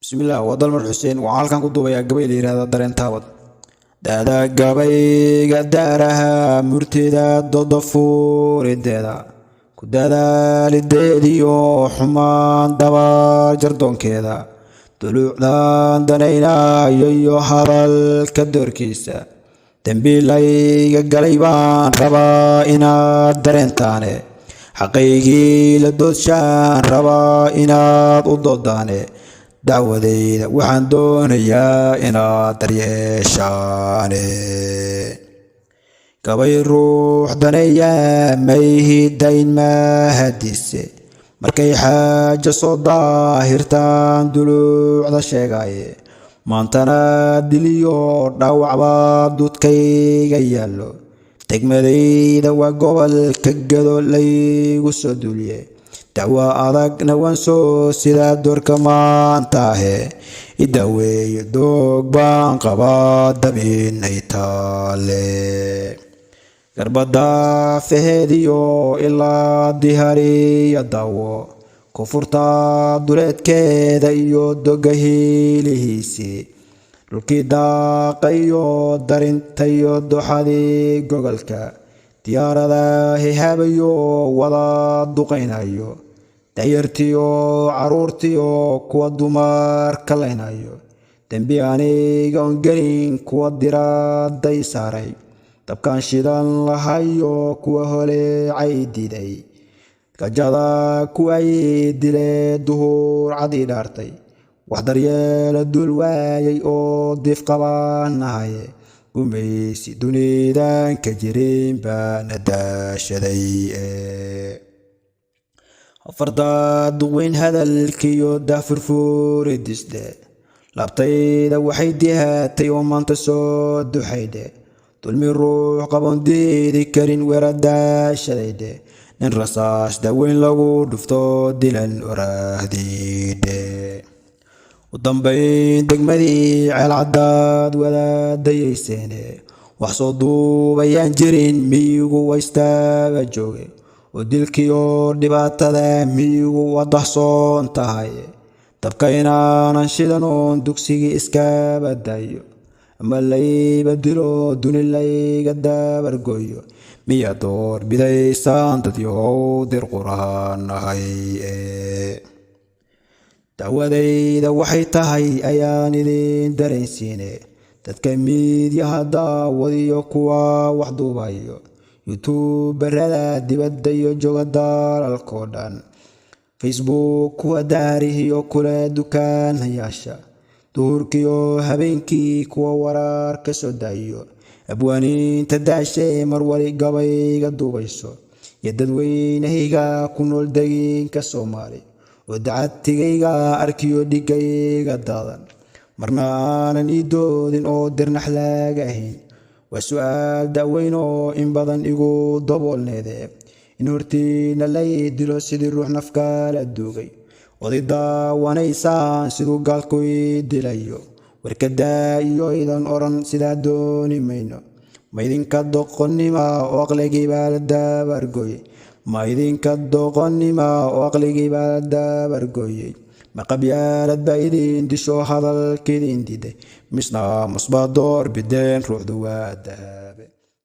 Bismillaah, waa Dalmar Xuseen. Waxaan halkan ku duubayaa gabay la yidhahda Dareen Taabad. Dada gabayga daaraha murtida dodafuurideeda ku dadaalideediyo xumaan dabar jardoonkeeda, duluucdan danaynayo iyo hadalka doorkiisa, dembiilayga galay baan rabaa inaad dareentaane, xaqaygii la doodshaan rabaa inaad u doodaane, dacwadayda waxaan doonayaa inaad daryeeshaane. Gabay ruux daneeyaa mayhidayn mahadise, markay xaajo soo daahirtaan duluucda sheegaye, maantana diliyo dhaawacbaa duudkayga yaallo, degmadayda waa gobolka Gado laygu soo duuliye, dacwo adagna waan soo sidaa doorka maantaahe, idaaweeyo doog baan qabaa dabinay taale. Garbadaafaheediyo ilaa dihariya daawo, koonfurta duleedkeeda iyo doga hiilihiisii, dhulkii daaqa iyo darintayo dooxadii gogolka, diyaarada hehaabayo wada duqaynayo, da'yartiyo caruurtiyo kuwa dumar ka laynayo, dembi aniga oon gelin kuwa diraaday saaray, dabkaan shidan lahayo kuwa holeecay diiday, gajada kuway dile duhur cad ii dhaartay, wax daryeelo duul waayay oo diif qabaanahaye, gumaysi dunidan ka jirin baana daashaday. Afarta duqweyn hadalkiyo daahfurfuridisdhe, laabtayda waxay dihatay oo maanta soo duxaydhe, dulmi ruux qaboon diidi karin weera daashadaydhe, nin rasaas daweyn lagu dhufto dilan oraahdiidhe. U dambayn degmadii Ceelcadaad wadaadayayseene, wax soo duubayaan jirin, miyigu waa istaaba jooge, oo dilkiyo dhibaatada miyigu waa dahsoon tahay, dabka inaanan shidan oon dugsigii iskaba dayo, ama layba dilo duni layga dabargoyo, miyaa door bidaysaan dadyohow dir quraanahay? Dacwadayda waxay tahay ayaan idin dareensiine, dadka miidyaha daawadiyo kuwa wax duubayo, youtuberada dibadda iyo jooga dalalkoo dhan, Facebook kuwa daarihiyo kule dukaanayaasha, duhurkiyo habeenkii kuwa warar ka soo daayo, abwaaniinta daashay mar wali gabayga duubayso, iyo dadweynahayga ku nool degiinka Soomaali oo dacadtigayga arkiyo dhigayga daadan, marna aanan ii doodin oo dirnax laaga ahayn, waa su-aal da'weyn oo in badan igu daboolneede, in hortiina lay dilo sidii ruux nafkala duugay, oday daawanaysaan siduu gaalku ii dilayo, warkadaa iyo idan odhan sidaa dooni mayno, ma idinka doqonnima oo aqligii baa la dabargoyey? Ma idinka doqonnima oo aqligii baa la dabargoyey? Ma qabyaalad baa idin disho hadalka idin diiday, misna musbaa door bideen ruuxdu waa dahabi?